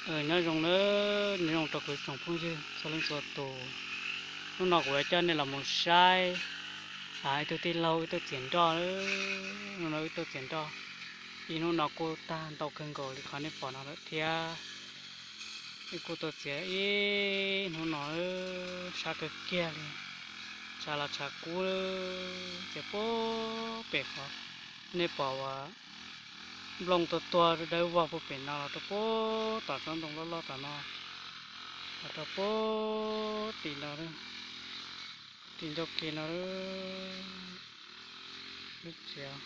Nyob zoo nawb, nyob zoo rau kuv tsoom phooj ywg txhua leej txhua tus. Hnub no kuv yuav coj nej los mus saib ib tug tij laug wb tuaj txiav nroj. Hnub no wb tuaj txiav nroj ib hnub no kuj tag ntau kawg nkaus li qhov nej pom no lawm thiab. Wb kuj tuaj txiav ib hnub no sab kawg kiag li, tshav los tshav kub, txiav puag pem qhov nej pom uas nplooj tuag tuag dawb vog puag pem no los rau puag tom tsob ntoo loj loj tom no, los rau puag tim no, tim ncauj ke no, wb txiav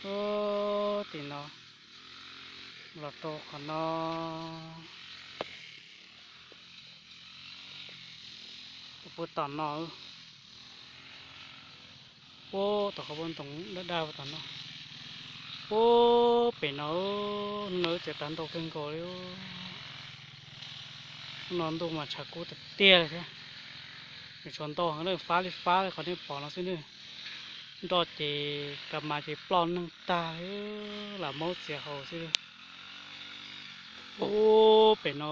puag tim no los rau qhov no, puag tom no, puag tom qhov pob ntoo daj daj tom no, puag pem no. Hnub no wb txiav tag ntau kawg nkaus li. Hnub no ntuj mas tshav kub tiag tiag li thiab. Nws tshuav ntau heev na, fab li fab li qhov nej pom no xwb na. Nroj ces ka mas ces ploj neeg tag, lam maub txiav haus xwb. Ub, pem no,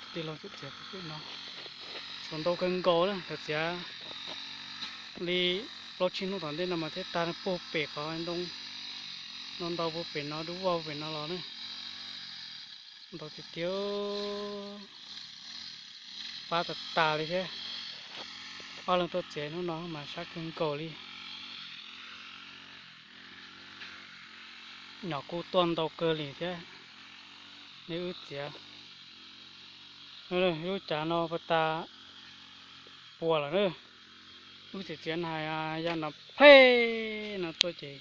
tus tij laug txiav pem no, tshuav ntau kawg nkaus na, txiav li plaub tsib hnub tom ntej no mas thiaj tag. Puag pem qhov ntoo no ntau, puag pem no dub vog pem no los na, ntau tiag tiag, fab tas tas li thiab. Ob leeg tuaj txiav hnub no mas sab kawg nkaus li. Nyom kuj tuaj ntau kawg li thiab. Nej wb txiav lub cav no pas tas puas lawm na. Wb txiav txiav na, ya no phem no tuaj ces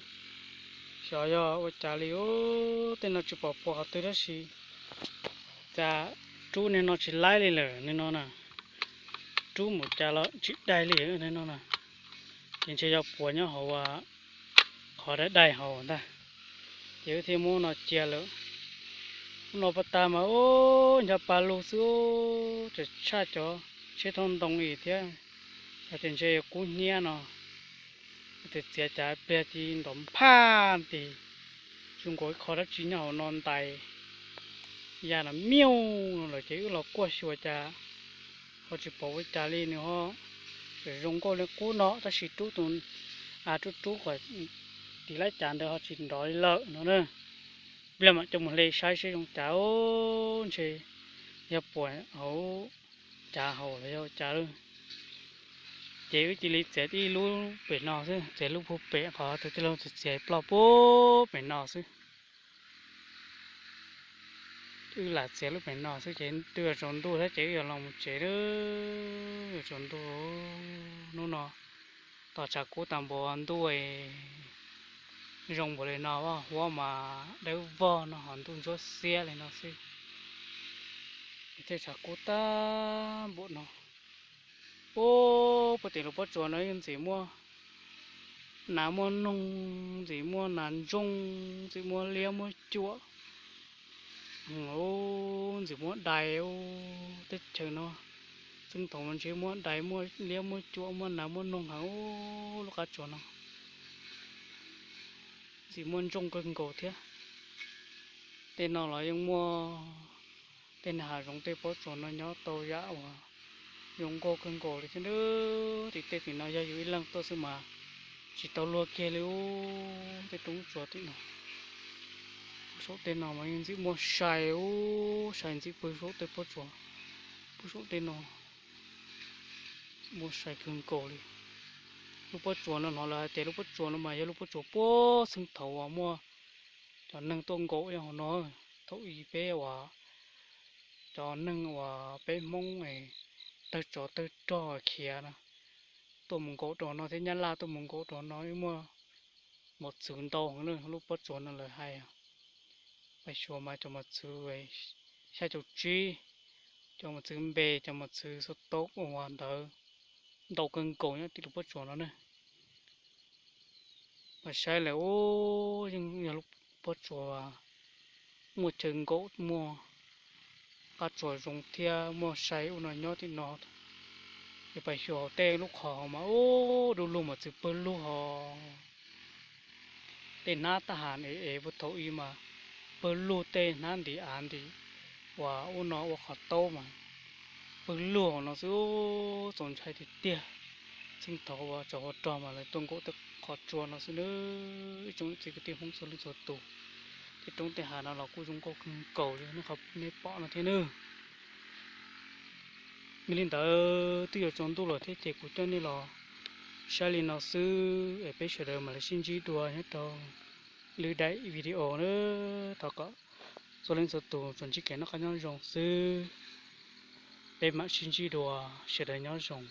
xyov yog ua cas li. Ub, tej no tsis pom puas qhov twg tab sis cas rub niag no tsis laib li lawm, niag no na. Rub mus cas los tsis dai li niag no na. Ces ntshe yog puas nyob hauv qhov dai dai hauv ntag. Ces wb thiaj muab no cia lawm. Ub, no pas tas mas ub, ncho pa lug xwb, tseem tshaj cov tsheb thauj ntoo ib thiab. Yog tias ntshe yuav kub hnyiab no, txiav txiav cas pliag ci ntom nphaj nti, zoo nkaus ib qho dab tsi nyob hauv no ntais ya no miauj no lawm ces wb los kuaj xyuas cas ho tsis pom ua cas li. Nws ho tseem zoo nkauj li qub no tab sis rub tus, rub rub kom tiv lab cav ntawd ho tsis nrov li lawm no na. Pliag mam coj mus hle saib seb zoo cas, ntshe yog puas hauv cav hauv los yog cas lawm. Ces wb cia li txiav ib lub pem no xwb, txiav lub puag pem qhov tus tij laug txiav txiav ploj puag pem no xwb. Wb lam txiav lub pem no xwb ces twb yuav tsaus ntuj thiab ces wb yuav los mus tsev lawm, yuav tsaus ntuj. Hnub no tos tshav kub tas npaum ntuj zoo npaum li no, huab mas dawb vog no ho ntuj ntsuab xiab li no xwb, thiaj tshav kub tag npaum no. Ub, puag tim lub pob tsuas no yeej ntxim muaj nas muaj noog, ntxim muaj nas ntsooj, ntxim muaj liab muaj cuam. Ub, ntxim muaj dais ub, teb chaws no txheej thaum mas ntshe muaj dais muaj liab muaj cuam muaj nas muaj noog heev ub, lub qab tsuas no ntxim muaj ntsooj kawg nkaus thiab. Tej no los yeej muaj tej hav zoov tej pob tsuas no nyob tau yam uas zoo nkauj kawg nkaus li thiab. Tim tej tim no yog yus ib leeg tuaj xwb mas tsis tau luag kiag li ub, tej roob tsuas tim no. Saum tej no mas yeej ntxim muaj sai ub, sai ntxim pw saum tej pob tsuas, pw saum tej no muaj sai kawg nkaus li. Lub pob tsuas no hnov lawv hais tias lub pob tsuas no mas yog lub pob tsuas puag txheej thaum uas muaj cov neeg tuaj nkaum hauv no, thaum ub peb uas cov neeg uas peb Hmoob tawg tsov tawg rog khiav no tuaj mus nkaum rau no thiab Nyab Laj tuaj mus nkaum rau no muaj mos txwv ntau heev na. Lub pob tsuas no lawv hais pais xyuas mas cov mos txwv xya caum tsib, cov mos txwv npe, cov mos txwv xua tau ua ntawd ntau kawg nkaus nyob tim lub pob tsuas no na. Mas saib lawm ub, yeej yog lub pob tsuas muaj chaw nkaum, muaj qab tsuas zoo thiab muaj sai ub no nyob tim no. Yog pais xyuas hauv tej lub qhov mas ub, du lug mos txwv pawg lug hos. Tej hnab tab has es es puag thaum ub mas pawg lug tej hnab ntim av ntim uas ub no ua qhov taub mas pawg lug no xwb, txaus ntshai tiag tiag. Txheej thaum uas tsaus hauv rog mas lawv tuaj nkaum tej qhov tsua no xwb nawb. Ib tsoom txiv kwv tij Hmoob txhua leej txhua tus, tej roob tej hav no los kuj zoo nkauj kawg nkaus li nej qhov nej pom no thiab nawb. Yog li ntawd twb yuav tsaus ntuj lawm thiab ces kuv coj nej los saib li no xwb es peb sawv daws mam li sib ntsib dua nyob rau lwm daim video na. Thov kom txhua leej txhua tus tsuas ntsib kev noj qab nyob zoo xwb. Peb mam sib ntsib dua, sawv daws nyob zoo.